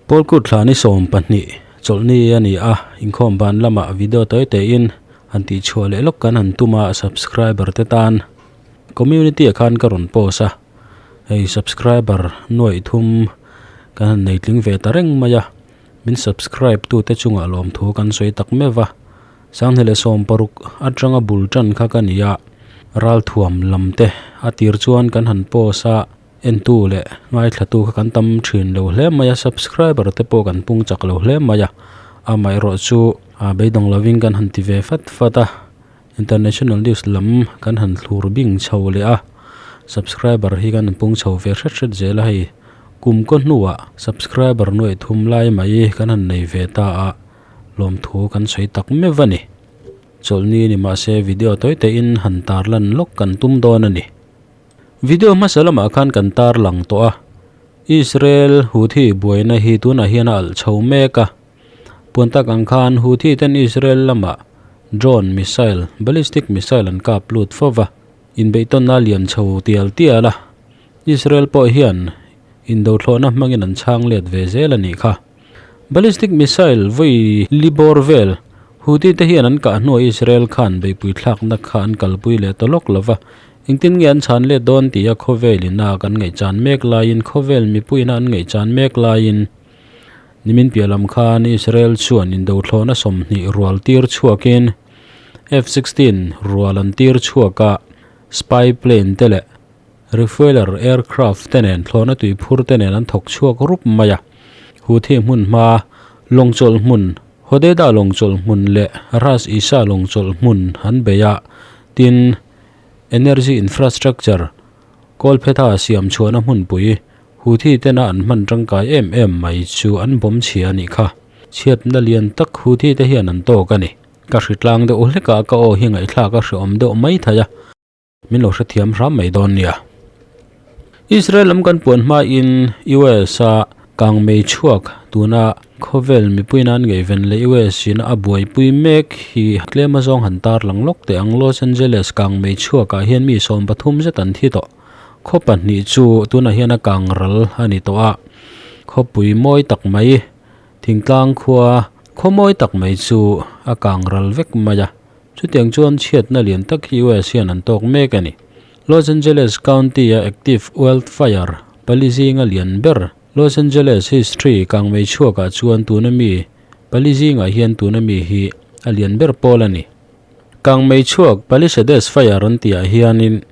Pawlkut thla ni 12 chawlhni a ni a, inkhawm ban lamah video tawi tein han tihchhuah leh lawk kan han tum a, subscriber te tan community ah khan ka rawn post a, hei subscriber nuaih thum kan han nei tling ve ta reng mai a, min subscribe tute chungah lawmthu kan sawi tak meuh va. 2016 atanga bul tan kha ka ni a, ralthuam lam te a tir chuan kan han post a, entu leh ngaithlatu kha kan tam thin lo hle mai a, subscriber te pawh kan pung chak lo hle mai a, amaherawh chu beidawng lovin kan han ti ve fat fat a, international news lam kan han thlur bing chho leh a, subscriber hi kan han pung chho ve hret hret zel a hei kum kaw hnuah subscriber nuaih thum lai mai kan han nei ve ta a. Lawmthu kan sawi tak meuh a ni. Chawlhni ni mahse video tawi tein han tarlan lawk kan tum dawn a ni. Video hmasa lamah khan kan tarlang tawh a, Israel Houthi buaina hi tunah hian a alh chho mek a. Puan tak ang khan Houthi ten Israel lamah drone, missile, ballistic missile an kap lut fo va, inbeihtawnna a lian chho tial tial a. Israel pawh hian indothlawhna hmangin an chhang let ve zel a nih kha. Ballistic missile vawi li bawr vel Houthi te hian an kah hnuah Israel khan beihpui thlakna kha an kalpui leh ta lawk lova, engtin nge an chhan let dawn tia khawvel ina kan ngaihchan mek laiin khawvel mipuiina an ngaihchan mek laiin nimin piah lam khan Israel chuan indothlawhna 20 rual tir chhuakin F-16 rual an tir chhuak a, spy plane te leh Refueler aircraft te nen thlawhna tui phur te nen an thawk chhuak rup mai a. Houthi hmun hma lawngchawlh hmun, Hodeida lawngchawlh hmun leh Ras Isa lawngchawlh hmun an bei a, tin, energy infrastructure, Kawlphetha siam chhuahna hmunpui, Houthi tena an hman tangkai em em mai chu an bawm chhia a nih kha. Chhiatna lian tak Houthi te hian an tawk a ni. Ka hritlang deuh hlekah ka aw hi ngaihthlak a hreawm deuh mai thei a. Min lo hrethiam hram mai dawn nia. Israel lam kan puan hmain US a kangmei chhuak tuna khawvel mipui nan ngaihven leh US in a buaipui mek hi tlem azawng han tarlang lawk teh ang. Los Angeles kangmei chhuakah hian mi 13 zet an thi tawh. Khaw pahnih chu tunah hian a kang ral a ni tawh a. Khawpui mawi tak mai, thingtlang khua khaw mawi tak mai chu a kang ral vek mai a. Chutiang chuan chhiatna lian tak hi US hian an tawk mek a ni. Los Angeles County-a active wildfire pali zinga lian ber Los Angeles history kangmei chhuakah chuan tuna mi pali zingah hian tuna mi hi a lian ber pawl a ni. Kangmei chhuak Palisades Fire an tihah hianin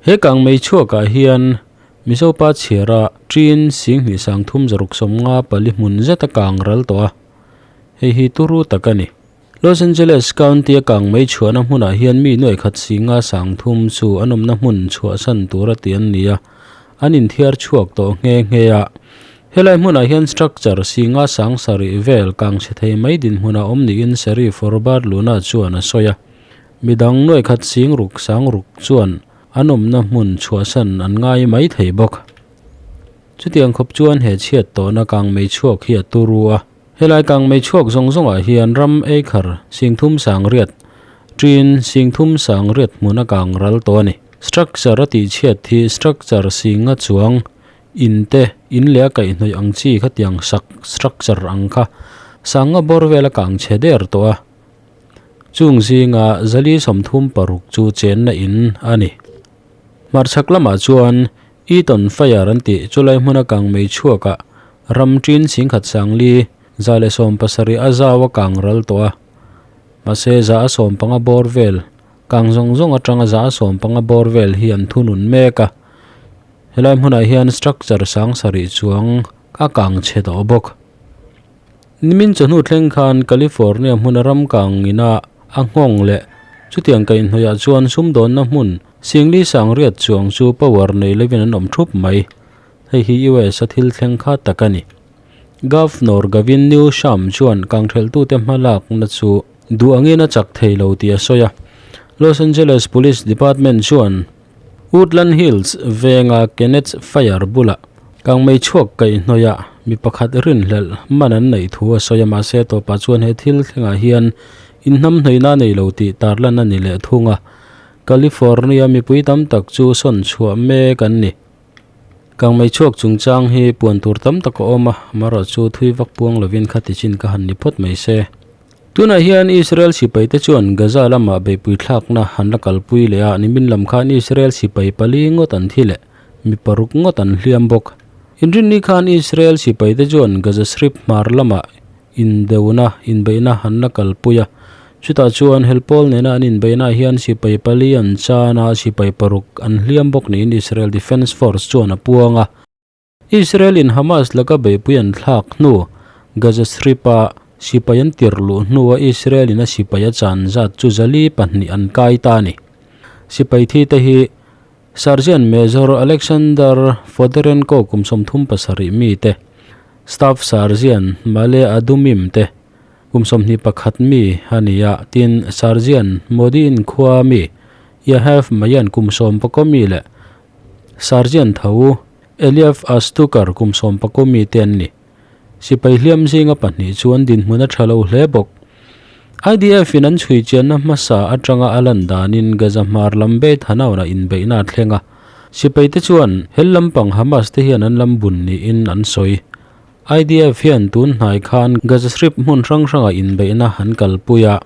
he kangmei chhuakah hian Mizo pa chhiara ṭin 2354 hmun zeta kang ral tawh a, hei hi turu tak a ni. Los Angeles County a kangmei chhuahna hmunah hian mi nuaih khat singa 30 chu an awmna hmun chhuahsan tura ti an ni a, an inthiar chhuak tawh nghe nghe a. Helai hmunah hian structure singa 70 vel kang chhe thei mai dinhmunah awm niin Sheriff Robert Luna chuan a sawi a. Midang nuaih khat sing ruk sang ruk chuan an awmna hmun chhuahsan an ngai mai thei bawk. Chutiang khawp chuan he chhiat tawhna kangmei chhuak hi a turu a. Helai kangmei chhuak zawng zawngah hian ram eikhar 38, ṭin 38 hmun a kang ral tawh a ni. Structure a tihchhiat hi structure 50 chuang in te, in leh a kaihhnawih ang chi khatiang sak structure ang kha 50 bawr vel a kang chhe der tawh a. Chung zinga 436 chu chenna in a ni. Hmarchhak lamah chuan Eaton Fire an tih chulai hmuna kangmei chhuakah ram ṭin 1,417 a zau a kang ral tawh a. Mahse 150 bawr vel, kang zawng zawng atanga 150 bawr vel hi an thunun mek a. Helai hmunah hian structure 70 chuang a kang chhe tawh bawk. Nimin chawhnu thleng khan California hmuna ram kang ina a nghawng leh chutiang kaihhnawihah chuan sumdawnna hmun 4,900 chuang chu power nei lovin an awm thup mai. Hei hi US a thil thleng kha tak a ni. Governor Gavin Newsom chuan kangthelhtute hmalakna chu duh angin a chak thei lo tih a sawi a. Los Angeles Police Department chuan Woodland Hills venga Kenneth Fire bulah kangmei chhuak kaihhnawihah mi pakhat rinhlelh man an neih thu a sawi a, mahse tawpah chuan he thil thlengah hian inhnamhnawihna a nei lo tih tarlan a ni leh thung a. California mipui tam tak chu sawn chhuah mek an ni. Kangmei chhuak chungchang hi puan tur tam tak a awm a, amaherawhchu thui vak puang lovin khati chin ka han ni phawt mai se. Tunah hian Israel sipaite chuan Gaza lamah beihpui thlakna an la kalpui leh a, nimin lam khan Israel sipai pali ngawt an thi leh mi paruk ngawt an hliam bawk. Inrinni khan Israel sipaite chuan Gaza Strip hmar lamah indeuna, inbeihna an la kalpui a, chutah chuan helpawl nena an inbeihnaah hian sipai pali an chan a, sipai paruk an hliam bawk niin Israel Defence Force chuan a puang a. Israel-in Hamas laka beihpui an thlak hnu, Gaza Strip-a sipai an tirh luh hnua Israel-in a sipai a chan zat chu zali pahnih an kai ta a ni. Sipai thi te hi Sergeant Major Alexander Foderenko kum 37 mi te, Staff Sergeant Male Adumim te kum 21 mi a ni a, tin Sergeant Modi'in khua mi Yahev Mayan kum 11 mi leh Sergeant tho Eliav Astukar kum 11 mi te an ni. Sipai hliam zinga pahnih chu an dinhmun a tha lo hle bawk. IDF in an chhui chianna hmasa atanga a lan danin Gaza hmar lam Beit Hanoun-ah inbeihna a thleng a. Sipai te chuan hel lampang Hamas te hian an lam bun niin an sawi. IDF hian tun hnai khan Gaza Strip hmun hrang hrangah inbeihna an kalpui a.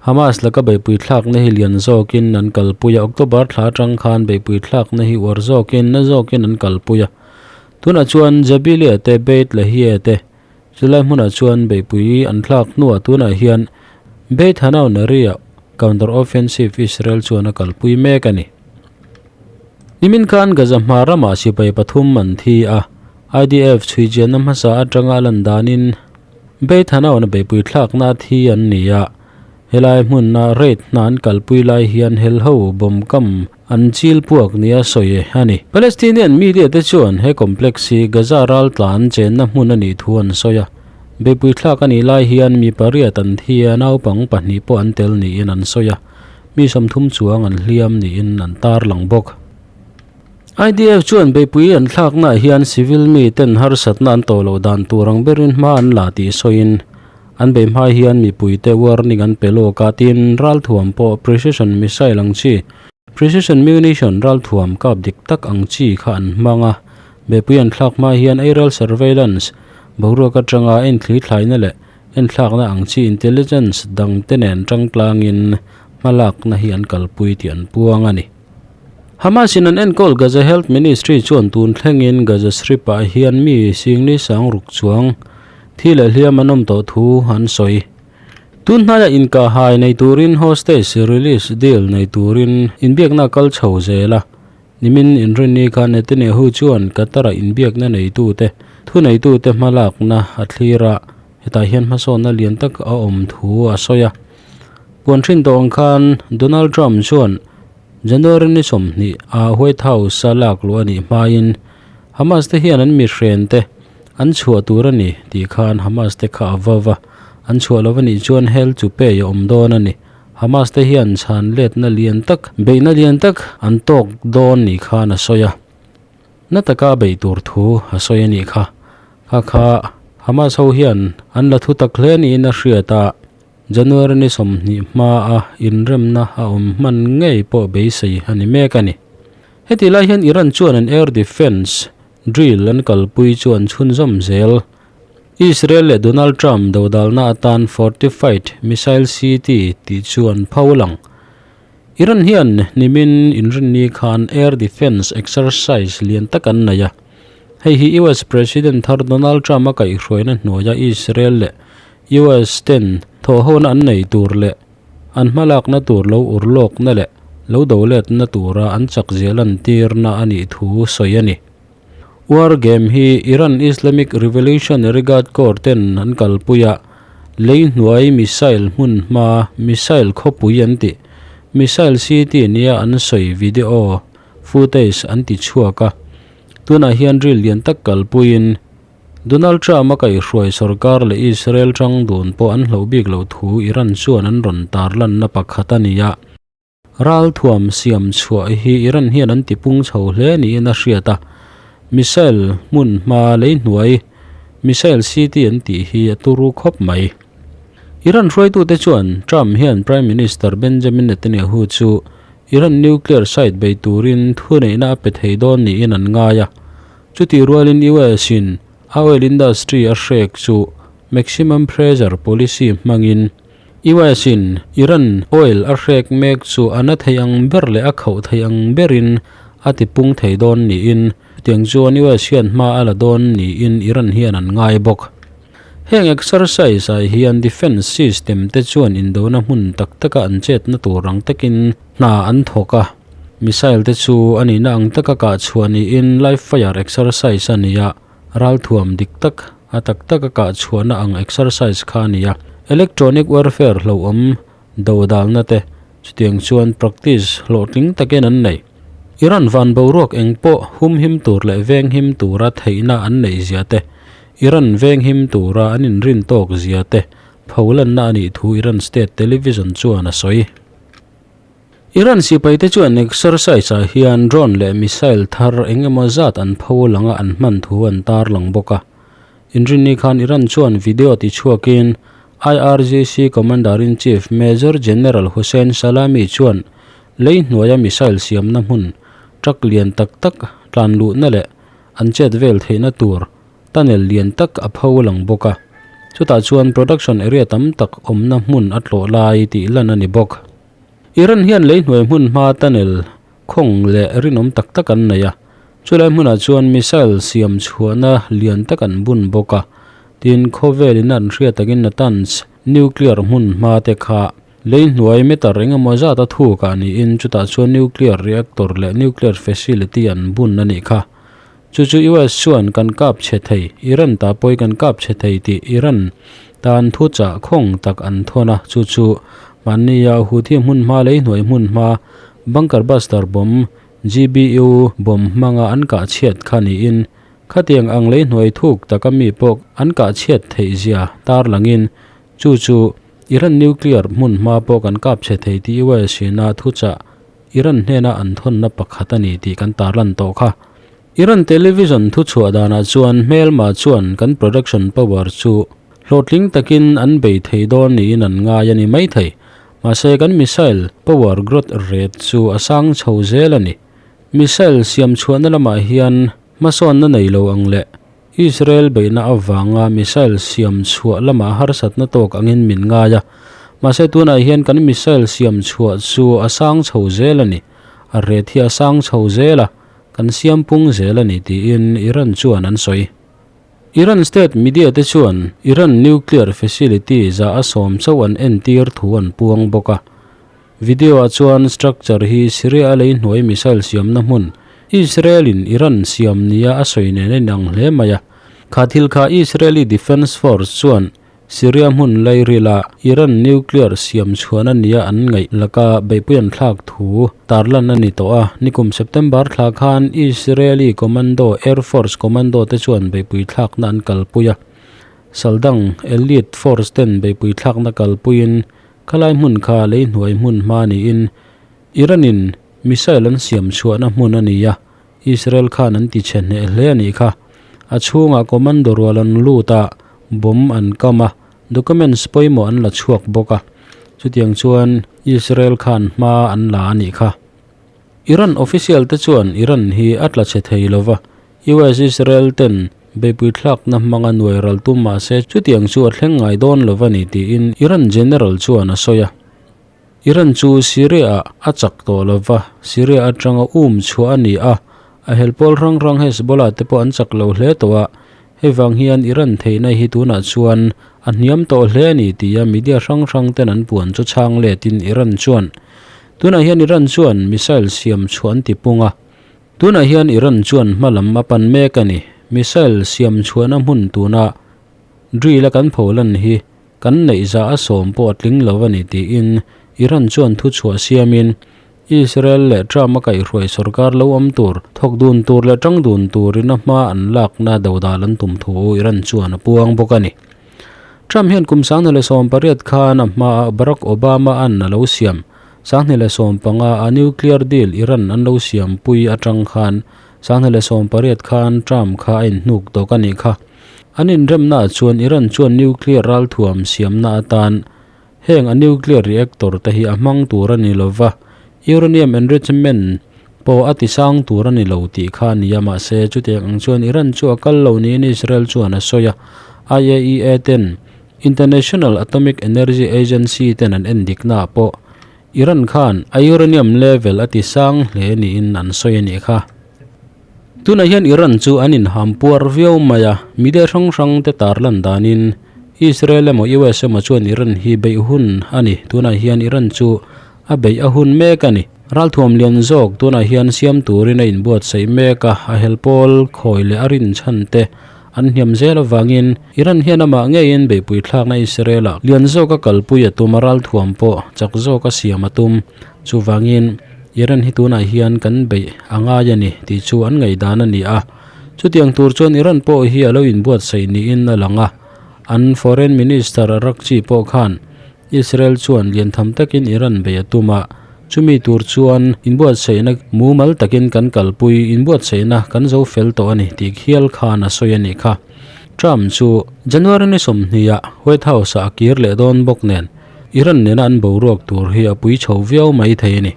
Hamas laka beihpui thlakna hi lian zawkin an kalpui a, October thla atang khan beihpui thlakna hi uar zawkin na zawkin an kalpui a. Tunah chuan Jabilia te, Beit Lahia te chulai hmunah chuan beihpui an thlak hnuah tunah hian Beit Hanoun area counter offensive Israel chuan a kalpui mek a ni. Nimin khan Gaza hma ramah sipai pathum an thi a, IDF chhuichianna hmasa atanga a lan danin, Beit Hanoun a beihpui thlakna thi an ni a, helai hmuna raid hna an kalpui lai hian helho bomb kam an chil puak nia sawi a ni. Palestinian media te chuan he complex hi Gaza ral tlan chenna hmun a nih thu an sawi a, beihpui thlak a nih lai hian mi pariat an thi a, naupang pahnih pawh an tel niin an sawi a, mi 30 chuang an hliam niin an tarlang bawk. IDF chuan beihpui an thlaknaah hian civil mi ten harsatna an tawh loh dan tur ang berin hma an la tih sawiin an bei hma hian mipuite warning an pe lawk a, tin ralthuam pawh precision missile ang chi, precision munition ralthuam kap dik tak ang chi kha an hmang a. Beihpui an thlak hma hian aerial surveillance, boruak atanga enthli thlaina leh enthlakna ang chi intelligence dang te nen tangtlangin hmalakna hi an kalpui tih an puang a ni. Hamas in an enkawl Gaza Health Ministry chuan tun thlengin Gaza Strip ah hian mi singli sang ruk chuang thi leh hliam an awm tawh thu an sawi. Tun hnaiah inkahhai nei turin hostage release deal nei turin inbiakna a kal chho zel a, nimin inrinni khan Netanyahu chuan Qatar-a inbiakna neitute thuneitute hmalakna a thlir a, hetah hian hmasawnna lian tak a awm thu a sawi a. Puan hrin tawh ang khan Donald Trump chuan January ni 20 ah White House a lak luh a nih hmain Hamas te hian an mihren te an chhuah tur a ni tih khan Hamas te kha a vaw va, an chhuah lo a nih chuan hel chu pay a awm dawn a ni. Hamas te hian chhan letna lian tak, beihna lian tak an tawk dawn ni khan a sawi a. Na taka beih tur thu a sawi a nih kha. Kha kha Hamas ho hian an la thu tak hle niin a hriat a. January ni 20 hmaa inremna a awm hman ngei pawh beisei a ni mek a ni. Heti lai hian Iran chuan an air defence drill an kalpui chu an chhunzawm zel. Israel leh Donald Trump dodalna atan Fortified Missile City tih chu an pho lang. Iran hian nimin inrinni khan air defence exercise lian tak an nei a. Hei hi US President thar Donald Trump a kaihhruaina hnuaia Israel leh US ten thawhhona an nei tur leh an hmalakna tur lo urlawkna leh lo doletna tura an chakzia lantirna a nih thu sawi a ni. War game hi Iran Islamic Revolutionary Guard Corps ten an kalpui a, lei hnuai missile hmun hma missile khawpui an tih, missile city nia an sawi video footage an ti chhuak a, tunah hian ril lian tak kalpuiin Donald Trump a kaihhruai sorkar leh Israel tang dun pawh an hloh bik loh thu Iran chuan an rawn tarlanna pakhat a ni a. Ralthuam siam chhuah hi Iran hian an tipung chho hle niin a hriat a, missile hmun hma lei hnuai missile city an tih hi a turu khawp mai. Iran hruaitute chuan Trump hian Prime Minister Benjamin Netanyahu chu Iran nuclear site bei turin thuneihna a pe thei dawn niin an ngai a. Chutih rualin US in a oil industry a hrek chu maximum pressure policy hmangin US in Iran oil a hrek mek chu a na thei ang ber leh a khauh thei ang berin a tipung thei dawn niin chutiang chuan US hian hma a la dawn niin Iran hian an ngai bawk. Heng exercise ah hian defence system te chuan indona hmun tak taka an chetna tur ang takin hna an thawk a, missile te chu a nihna ang taka kah chhuah niin live fire exercise a ni a, ralthuam dik tak a tak taka kah chhuahna ang exercise kha a ni a, electronic warfare hlauhawm dodalna te chutiang chuan practice hlawhtling takin an nei. Iran van boruak eng pawh humhim tur leh venghim tura theihna an neih zia te Iran venghim tura an inrin tawk zia te pholanna a nih thu Iran state television chuan a sawi. Iran sipaite chuan exercise ah hian drone leh missile thar eng emaw zat an pho langa an hman thu an tarlang bawk a. Inrinni khan Iran chuan video tichhuakin IRGC Commander-in-Chief Major General Hossein Salami chuan lei hnuaia missile siamna hmun truck lian tak tak tlan luhna leh an chet vel theihna tur tunnel lian tak a pho lang bawk a, chutah chuan production area tam tak awmna hmun a tlawh lai tih lan a ni bawk. Iran hian lei hnuai hmun hma tunnel khawng leh rinawm tak tak an nei a, chulai hmunah chuan missile siam chhuahna lian tak an bun bawk a, tin khawvelin an hriat takin Natanz nuclear hmun hma te kha lei hnuai meter engemaw zat a thuk ah niin chutah chuan nuclear reactor leh nuclear facility an bun a nih kha. Chu chu US chuan kan kap chhe thei, Iran ta pawi kan kap chhe thei tih Iran tan thu chah khawng tak an thawn a, chu chu mahnia Houthi hmun hma lei hnuai hmun hma bunker buster bomb, GBU bomb hmanga an kah chhiat kha niin khatiang ang lei hnuai thuk taka mi pawh an kah chhiat theih zia tarlangin chu chu Iran nuclear hmun hma pawh kan kap chhe thei tih US in a thu chah Iran hnena an thawnna pakhat a ni tih kan tarlan tawh kha. Iran television thuchhuah danah chuan hmelma chuan kan production power chu hlawhtling takin an bei thei dawn niin an ngai a ni maithei. Mahse kan missile power growth rate chu a sang chho zel a ni. Missile siam chhuahna lamah hian hmasawnna nei lo ang leh Israel beihna avanga missile siam chhuah lamah harsatna tawk angin min ngai a, mahse tunah hian kan missile siam chhuah chu a sang chho zel a ni, a ret hi a sang chho zel a, kan siam pung zel a ni tiin Iran chuan an sawi. Iran state media te chuan Iran nuclear facility za a sawm chauh an entir thu an puang bawk a. Video ah chuan structure hi Syria a lei hnuai missile siamna hmun Israel in Iran siam nia a sawi nen a inang hle mai a. Kha thil kha Israeli Defence Force chuan Syria hmun lairila Iran nuclear siam chhuahna nia an ngaih laka beihpui an thlak thu tarlan a ni tawh a. Nikum September thla khan Israeli Commando Air Force Commando te chuan beihpui thlakna an kalpui a. Saldang Elite Force ten beihpui thlakna kalpuiin Khalai hmun kha lei hnuai hmun hma niin Iran-in missile an siam chhuahna hmun a ni a, Israel khan an ti chhe hneh hle a nih kha. A chhungah commando rual an lut a, bomb an kam a, documents pawimawh an la chhuak bawk a. Chutiang chuan Israel khan hma an la a nih kha. Iran official te chuan Iran hi a tla chhe thei lova, US-Israel ten beipui thlakna hmanga nuai ral tum mah se chutiang chu a thleng ngai dawn lo a ni tiin Iran general chuan a sawi a. Iran chu Syria-ah a chak tawh lo va, Syria atanga um chhuah a ni a, a helpawl hrang hrang Hezbollah te pawh an chak lo hle tawh a, hei vang hian Iran theihna hi tunah chuan a hniam tawh hle a ni tia media hrang hrang ten an puan chu chhang letin Iran chuan tunah hian Iran chuan missile siam chhuah an tipung a. Tunah hian Iran chuan hma lam a pan mek a ni. Missile siam chhuahna hmun tuna drill a kan pholan hi kan neih zah a sawm pawh a tling lo a ni tiin Iran chuan thuchhuah siamin Israel leh Trump a kaihhruai sorkar lo awm tur, thawk dun tur leh tang dun turin a hma an lakna dodal an tum thu Iran chuan a puang bawk a ni. Trump hian kum 2018 khan a hmaah Barack Obama an a lo siam. 2015 a nuclear deal Iran an lo siampui atang khan 2018 khan Trump kha a inhnuk tawk a nih kha. An inremna ah chuan Iran chuan nuclear ralthuam siamna atan heng a nuclear reactor te hi a hmang tur a ni lova, uranium enrichment. pawh a tisang tur a ni lo tih kha a ni a, mahse chutiang ang chuan Iran chu a kal lo niin Israel chuan a sawi a. IAEA ten International Atomic Energy Agency ten an en diknaah pawh Iran khan a uranium level a tisang hle niin an sawi a nih kha. Tunah hian Iran chu an inham puar viau mai a, media hrang hrang te tarlan danin Israel emaw US emaw chuan Iran hi beih hun a ni. Tunah hian Iran chu a beih a hun mek a ni. Ralthuam lian zawk tunah hian siam turin a inbuatsaih mek a, a helpawl khawi leh a rinchhan te an hniam zel avangin Iran hian amah ngeiin beihpui thlakna Israel-ah lian zawk a kalpui a tum a, ralthuam pawh chak zawk a siam a tum. Chuvangin Iran hi tunah hian kan beih a ngai a ni tih chu an ngaihdan a ni a. Chutiang tur chuan Iran pawh hi a lo inbuatsaih niin a lang a. An Foreign Minister Araghchi pawh khan Israel chuan liantham takin Iran beih a tum a, chumi tur chuan inbuatsaihna mumal takin kan kalpui inbuatsaihna kan zo fel tawh a ni tih khial khan a sawi a nih kha. Trump chu January ni sawmhnih ah White House ah a kir leh dawn bawk nen Iran nena an boruak tur hi a pui chho viau mai thei a ni.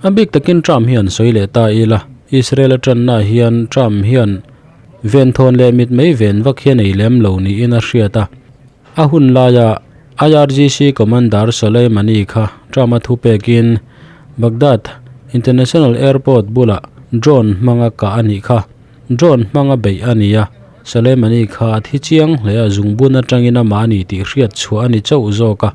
A bik takin Trump hian sawi leh ta ila, Israel atanna hian Trump hian venthawn leh mitmei ven vak hian ei lem lo niin a hriat a. A hun laia IRGC Commander Soleimani kha Trump-a thupekin Baghdad International Airport bulah drone hmanga kah a nih kha. Drone hmanga beih a ni a, Soleimani kha a thi chiang hle a, zungbun atangin amah a ni tih hriat chhuah a ni chauh zawk a.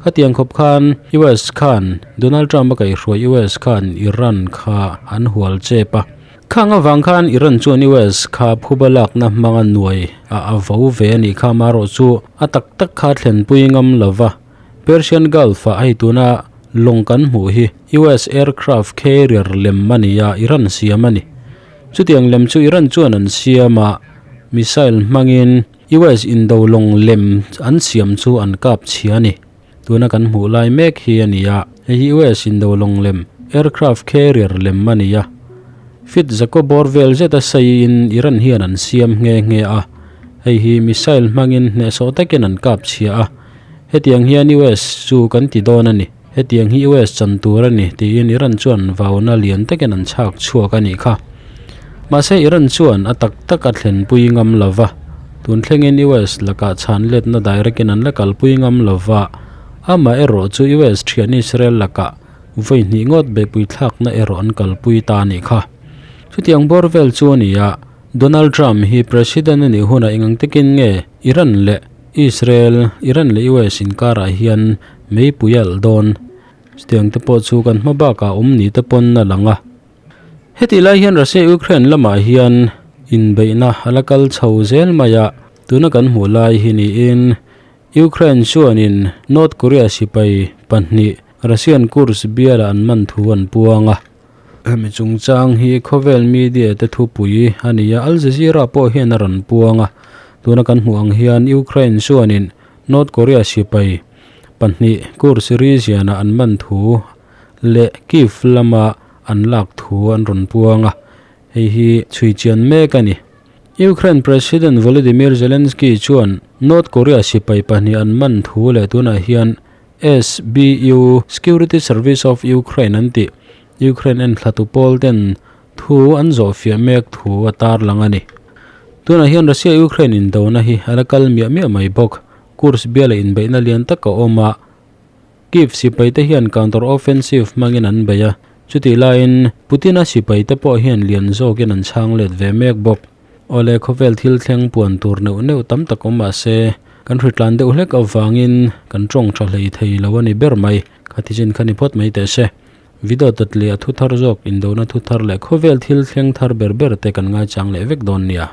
Khatiang khawp khan US khan Donald Trump a kaihhruai US khan Iran kha an hual chep a. Khang avang khan Iran chuan US kha phuba lakna hmanga nuai a a vo ve a nih kha amaherawh chu a tak tak kha thlenpui ngam lova Persian Gulf ah hei tuna lawng kan hmuh hi US aircraft carrier lem a ni a, Iran siam a ni. Chutiang lem chu Iran chuan an siam a, missile hmangin US indo lawng lem an siam chu an kap chhia a ni. Tuna kan hmuh lai mek hi a ni a, hei hi US indo lawng lem, aircraft carrier lem a ni a. Fit zakua bawr vel zeta saiin Iran hian an siam nghe nghe a, hei hi missile hmangin hnehsawh takin an kap chhia a. Hetiang hian US chu kan ti dawn a ni. Hetiang hi US chan tur a ni tiin Iran chuan vauna lian takin an chhak chhuak a nih kha. Mahse Iran chuan a tak tak a thlenpui ngam lo va, tun thlengin US lakah chhan letna direct in an la kalpui ngam lo va, amah erawh chu US thian Israel lakah vawi hnih ngawt beihpui thlakna erawh an kalpui ta a nih kha. Chutiang bawr vel chu a ni a, Donald Trump hi President a nih hunah eng ang takin nge Iran leh Israel, Iran leh US inkarah hian meipui a alh dawn. Chutiang te pawh chu kan hma bakah awm ni te pawn a lang a. Hetih lai hian Russia-Ukraine lamah hian inbeihna a la kal chho zel mai a, tuna kan hmuh lai hi niin Ukraine chuanin North Korea sipai pahnih Russian Kursk bialah an man thu an puang a. Hemi chungchang hi khawvel media te thupui a ni a, Al Jazeera pawh hian a rawn puang a. Tuna kan hmuh ang hian Ukraine chuanin North Korea sipai pahnih Kursk region-ah an man thu leh Kyiv lama an lak thu an rawn puang a, hei hi chhui chian mek a ni. Ukraine President Volodymyr Zelensky chuan North Korea sipai pahnih an man thu leh tunah hian SBU, Security Service of Ukraine an tih, Ukraine enthlatu pawl ten thu an zawhfiah mek thu a tarlang a ni. Tunah hian Russia-Ukraine indona hi a la kal miah miah mai bawk. Kursk biala inbeihna lian tak a awm a, Kyiv sipaite hian counter-offensive hmangin an bei a, chutih laiin Putin-a sipaite pawh hian lian zawkin an chhang let ve mek bawk. Awle khawvel thil thleng puan tur neuh neuh tam tak awm mah se, kan hritlan deuh hlek avangin kan tawng tha hlei thei lo a ni ber mai. Khati chin kha ni phawt mai teh se. Video tat leh a thu thar zawk, indona thu thar leh khawvel thil thleng thar ber ber te kan ngaichang leh vek dawn nia.